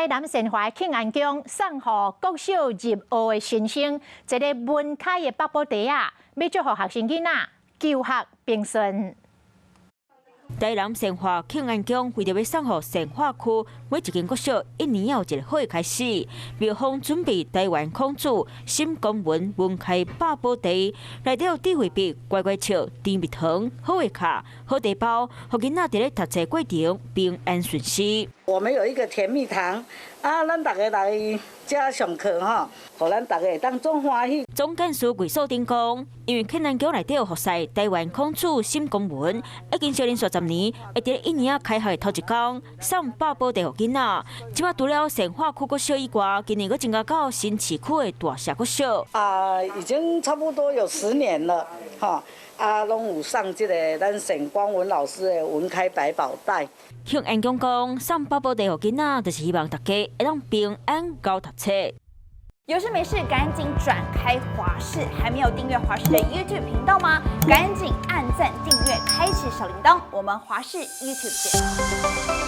台南善化慶安宮送予國小入學的新生一个文開的百寶袋仔，欲祝福學生囡仔求學平順。台南善化慶安宮為著欲送予善化區每一間國小一年有一个好的開始，廟方準備台灣孔子沈光文文開百寶袋，內底有智慧筆、乖乖笑、甜蜜糖、好畫卡、好茶包，予囡仔佇咧讀冊過程平安順遂。我們有一個甜蜜糖，啊，咱逐家來遮上課吼，予咱逐家會當總歡喜。總幹事魏素貞講，因為慶安宮內底有服侍台灣孔子沈光文，已經小連續10年，會佇咧一年仔開學的頭一工送百寶袋予囡仔。這擺除了善化區國小以外，今年閣增加到新市區的大社國小。啊，已經差不多有10年了，吼，啊，攏有送這个咱沈光文老師的文開百寶袋。慶安宮講，送百寶袋予囡仔，就是希望大家會當平安𠢕讀冊。有事沒事趕緊轉開華視，還沒有訂閱華視的 YouTube 頻道嗎？趕緊按讚訂閱，開啟小鈴鐺。我們華視 YouTube 見。